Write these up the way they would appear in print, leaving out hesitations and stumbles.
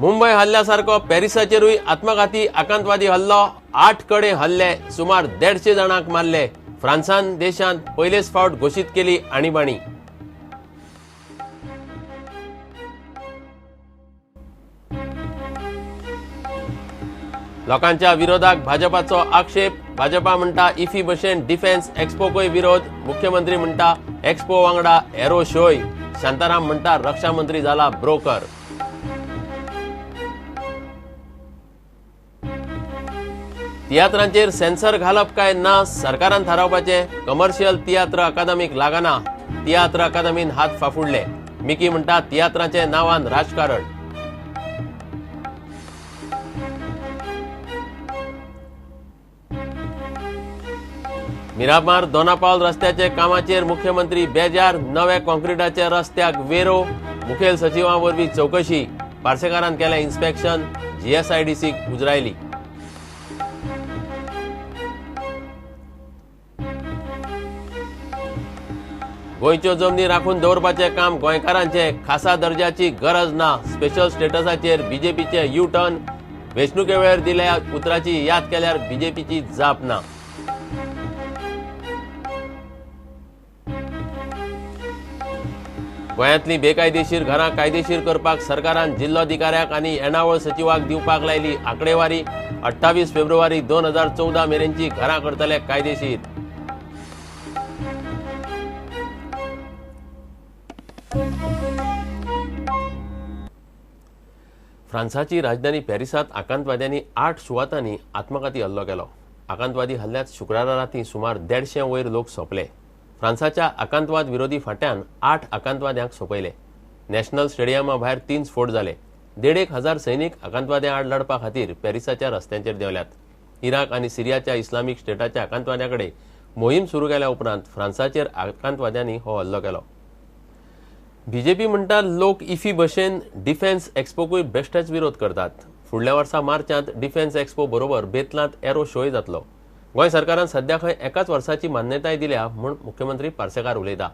मुंबय हल्ल्या सारको पॅरिसाचेरूय आत्मघाती आकांतवादी हल्लो. 8 कडेन हल्ले, सुमार 150 जाणांक मारले. फ्रांसान देशांत पयलेच फावट घोशीत केली आणीबाणी. लोकांच्या विरोधाक भाजपाचो आक्षेप. भाजपा म्हणटा इफी भशेन डिफेन्स एक्स्पोकूय विरोध. मुख्यमंत्री म्हणटा एक्स्पो वांगडा एरो शोय. शांताराम म्हणटा रक्षा मंत्री जाला ब्रोकर. तियात्रांचेर सेन्सर घालप काय ना सरकारान थारावपाचें. कमर्शियल तियात्र अकादमीक लागना. तियात्र अकादमीन हात फाफुडले. मिकी म्हणटा तियात्रांचे नांवान राजकारण. मिरामार दोनापावल रस्त्याचे कामाचेर मुख्यमंत्री बेजार. नवे कॉन्क्रिटाच्या रस्त्याक वेरो. मुखेल सचिवां वरवीं चवकशी. पार्सेकारान केलें इन्स्पेक्शन. जीएसआयडीसीक उजरायली. गोंयच्यो जमनी राखून दवरपाचें काम गोंयकारांचें. खासा दर्जाची गरज ना. स्पेशल स्टेटसाचेर बीजेपीचे यू टर्न. वेंचणुके वेळार दिल्या उतराची याद केल्यार बीजेपीची जाप ना. गोंयांतली बेकायदेशीर घरां कायदेशीर करपाक सरकारान जिल्लोधिकाऱ्याक आनी येणावळ सचिवाक दिवपाक लायली आंकडेवारी. 28 फेब्रुवारी 2014 मेरेनची घरां करतले कायदेशीर. फ्रांसाची राजधानी पॅरिसांत आकांतवाद्यांनी 8 सुवातांनी आत्मघाती हल्लो केलो. आकांतवादी हल्ल्यांत शुक्रारा रातीं सुमार 150 वयर लोक सोंपले. फ्रांसाच्या आकांतवाद विरोधी फांट्यान 8 आकांतवाद्यांक सोंपयले. नॅशनल स्टेडियमा भायर 3 स्फोट जाले. 1500 सैनिक आकांतवाद्यां आड लढपा खातीर पॅरिसाच्या रस्त्यांचेर देंवल्यात. इराक आनी सिरियाच्या इस्लामिक स्टेटाच्या आकांतवाद्यां कडेन मोहीम सुरू केल्या उपरांत फ्रांसाचेर आकांतवाद्यांनी हो हल्लो केलो. बीजेपी म्हणटा लोक इफी भशेन डिफेन्स एक्स्पोकूय बेश्टेच विरोध करतात. फुडल्या वर्सा मार्चांत डिफेन्स एक्स्पो बरोबर बेतलांत एरो शोय जातलो. गोंय सरकारान सध्या खंय एकाच वर्साची मान्यताय दिल्या म्हूण मुख्यमंत्री पार्सेकार उलयता.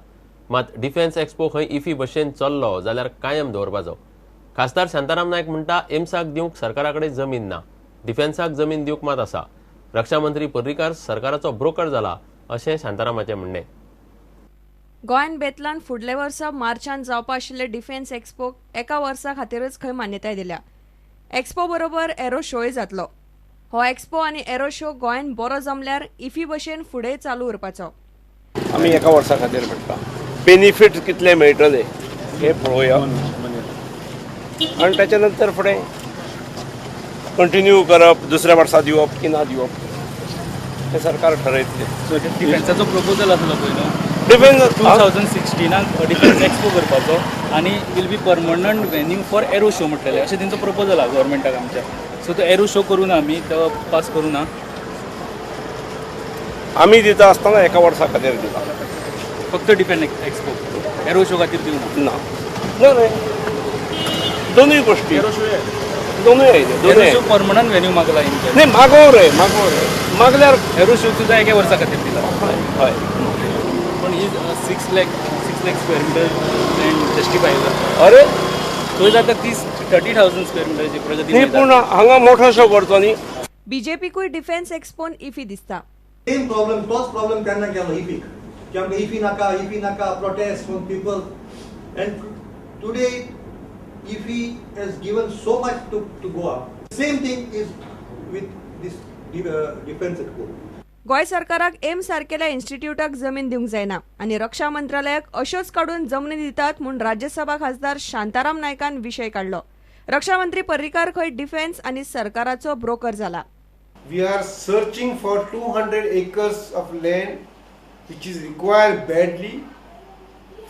मात डिफेन्स एक्स्पो खंय इफी भशेन चल्लो जाल्यार कायम दवरपाचो. खासदार शांताराम नायक म्हणटा एम्साक दिवंक सरकारा कडेन जमीन ना, डिफेन्साक जमीन दिवंक मात आसा. रक्षा मंत्री पर्रीकार सरकाराचो ब्रोकर जाला अशें शांतारामाचें म्हणणें. गोंयान बेतलान फुडल्या वर्सा मार्चान जावपा आशिल्ले डिफेन्स एक्स्पोक एका वर्सा खातीरच खंय मान्यताय दिल्या. एक्स्पो बरोबर एरो शोय जातलो. हो एक्स्पो आनी एरो शो गोंयान बरो जमल्यार इफी भशेन फुडें चालू उरपाचो. आमी एका वर्सा खातीर म्हणटा बेनिफीट कितले मेळटले हे पळोवया आनी ताच्या नंतर फुडें कंटिन्यू करप, दुसऱ्या वर्सा दिवप की ना दिवप हें सरकार ठरयतलें. डिफेन्साचो प्रपोजल आसलो पयलो डिफेन्स 2016 डिफेन्स एक्स्पो करपाचो आनी will be permanent venue for aero show म्हटलेलें अशें तेंचो प्रपोजल आहा गव्हर्मेंटाक आमच्या. सो तो एरो शो करूं ना आमी, तो पास करूं ना आमी दिता आसतना एका वर्सा खातीर दिता फक्त डिफेन्स एक्स्पो, एरो शो खातीर दिवना ना. ना दोनूय गोष्टी दोनूय आयले. शो परमनंट व्हेन्यू मागला न्ही, मागोव रे मागोव रे मागल्यार एरो शो सुद्दां एका वर्सा खातीर दिला. हय, पण ही 6 lakh square metre land justify जाता. अरे थंय जाता 30,000 स्क्वेअर मिटरची प्रगती. न्ही, पूण हांगा मोठो शो करचो न्ही. बीजेपीकूय डिफेन्स एक्स्पोन इफी दिसता. सेम प्रॉब्लम, तोच प्रॉब्लम तेन्ना केलो इफीक की आमकां इफी नाका, इफी नाका, protest from people. And today IFFI has given so much to Goa. Same thing is with this defence expo. Goa सरकाराक एम्स सारकेल्या इन्स्टिट्यूटाक जमीन दिवंक जायना आनी रक्षा मंत्रालयाक अश्योच काडून जमनी दितात म्हूण राज्यसभा खासदार शांताराम नायकान विशय काडलो. रक्षा मंत्री पर्रीकार खंय डिफेन्स आनी सरकाराचो ब्रोकर जाला. We are searching for 200 acres of land which is required badly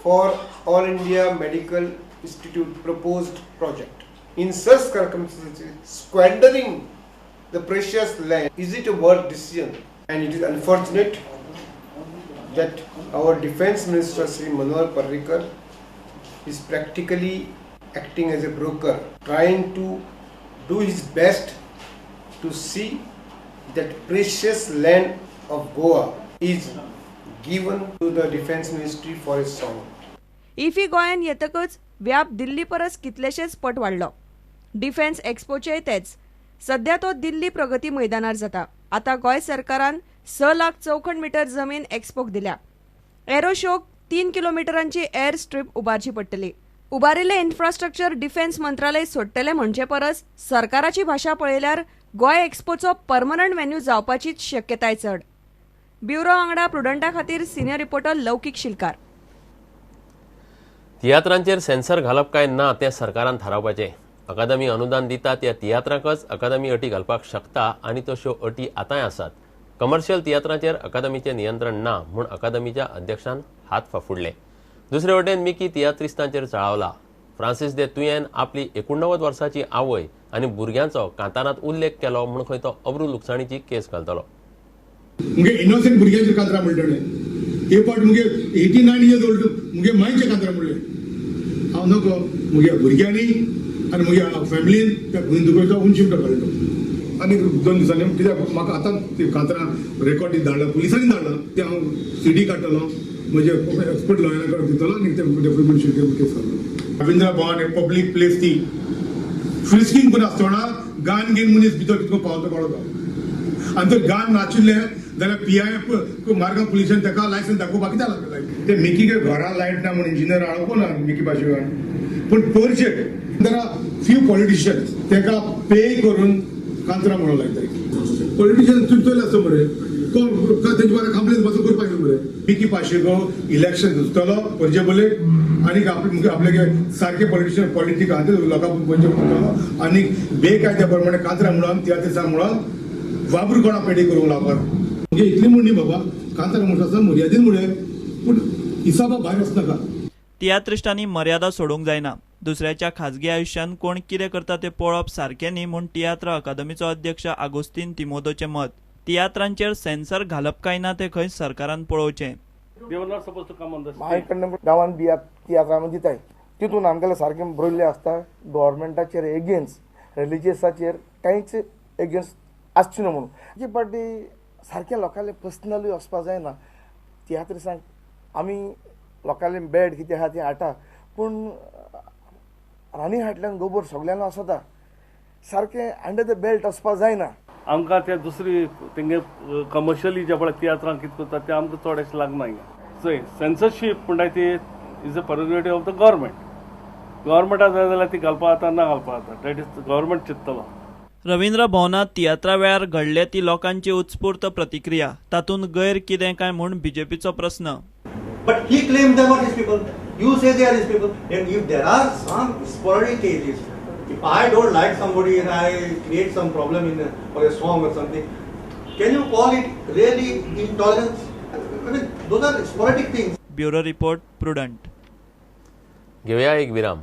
for All India Medical Institute proposed project. In such circumstances, squandering the precious land, is it a worth decision? And it is unfortunate that our Defense Minister Shri Manohar Parrikar is practically acting as a broker, trying to do his best to see that precious land of Goa is given to the Defense Ministry for its song. IFFI गोंयान येतकच व्याप दिल्ली परस कितलेशेच पट वाडलो. Defence एक्स्पोचेय तेच. सध्या तो दिल्ली प्रगती मैदानार जाता. आतां गोंय सरकारान 6 लाख चौखण मिटर जमीन एक्स्पोक दिल्या. एरो शोक 3 किलोमिटरांची एअर स्ट्रीप उबारची पडटली. उबारिल्लें इन्फ्रास्ट्रक्चर डिफेन्स मंत्रालय सोडटलें म्हणचे परस सरकाराची भाशा पळयल्यार गोंय एक्स्पोचो परमनंट व्हेन्यू जावपाचीच शक्यताय चड. ब्युरो वांगडा प्रुडंटा खातीर सिनियर रिपोर्टर लौकीक शिलकार. तियात्रांचेर सेन्सर घालप काय ना तें सरकारान थारावपाचें. अकादमी अनुदान दिता त्या तियात्रांकच अकादमी अटी घालपाक शकता आनी तश्यो अटी आतांय आसात. कमर्शियल तियात्रांचेर अकादमीचें नियंत्रण ना म्हूण अकादमीच्या अध्यक्षान हात फाफुडले. दुसरे वटेन मिकी तियात्रिस्तांचेर चळावला. फ्रांसीस दे तुयेन आपली 89 वर्सांची आवय आनी भुरग्यांचो कांतारांत उल्लेख केलो म्हूण खंय तो अब्रू लुकसाणीची केस घालतलो. मुगे इनोसंट भुरग्यांचेर कांतरां म्हणटले. हे पाट मुगे 89 इयर्स ओल्ड मुगे मायचे कांतरां म्हणले. हांव नको मुगे भुरग्यांनी आनी मुगे फॅमिलीन त्या दुखयतो उंची काडलो. आनी 2 दिसांनी कित्याक म्हाका आतां ती कांतरां रेकॉर्डी धाडला, पुलिसांनी धाडला, ते हांव सीडी काडटलो, म्हजे एक्सपर्ट लॉयरा कडेन दितलो आनी ते डेफिनेशन केस घालतलो. रविंद्र भवन एक पब्लीक प्लेस ती फ्रिस्किंग करून आसतना गान घेवन मनीस भितर कितको पावतो कळतो. आनी जर गान नाशिल्लें जाल्यार पी I Margao पुलिसान ताका लायसन्स दाखोवपाक कित्याक लागलें. ते मिकी घरा लायट ना म्हूण इंजिनियर हाडूंक ना मिकी पाशिवान. पूण परचे there are few politicians ताका पे करून कांतरां म्हणूंक लायताय. पॉलिटिशियन चिंतले आसता मरे कोण तेजे बारा कंप्लेन पासून करपाक जाय मरे. मिकी पाशेगो इलेक्शन झुजतलो परजे बोले आनी आपले सारके पॉलिटिशियन पॉलिटिक आहा ते लोकांक पणजे म्हणटलो आनी बेकायद्या प्रमाणे कांतरां म्हणून तियात्रिस्तां म्हणून वाबरू कोणा पेडी करूंक लावपाक. म्हणजे इतली म्हण न्ही बाबा कांतारां म्हणटा आसतना मर्यादीन म्हणलें पूण हिसाबा भायर वचनाका. तियात्रिस्टांनी मर्यादा सोडूंक जायना. दुसऱ्याच्या खाजगी आयुश्यांत कोण कितें करता तें पळोवप सारकें न्ही म्हूण तियात्र अकादमीचो अध्यक्ष आगोस्तीन तिमोदोचें मत. तियात्रांचेर सेन्सर घालप काय ना तें खंय सरकारान पळोवचें. गांवांत बिया तियात्रां दिताय तितून आमगेलें सारकें बरयल्लें आसता गव्हर्मेंटाचेर एगेन्स्ट, रिलिजियसाचेर कांयच एगेन्स्ट आसचें न्हू म्हणून. एक पाटी सारकें लोकांले पर्सनलूय वचपा जायना. तियात्रिसांक आमी लोकांले बेड कितें आहा तें हाडटा पूण राणी हाटल्यान गोबोर सगल्यांलो आसता. सारकें अंडर the belt वचपा जायना. आमकां ते दुसरी तेंगे कमर्शियली जे पळय तियात्रां कितें करता ते आमकां चड अशें लागना. चोय सेन्सरशीप म्हणटा ती is a prerogative of the government. गव्हर्मेंटा जाय जाल्यार ती घालपा जाता ना घालपा जाता, that is government चिंततलो. रवींद्र भवनांत तियात्रा वेळार घडले ती लोकांची उत्स्फूर्त प्रतिक्रिया, तातूंत गैर कितें काय म्हूण बीजेपीचो प्रस्न. But he claims they are not his people. You say they are his people. And if there are some sporadic cases, if I don't like somebody and I create some problem in a, or a song or something, can you call it really intolerance? I mean, those are sporadic things. Bureau report, Prudent. घेवया एक विराम.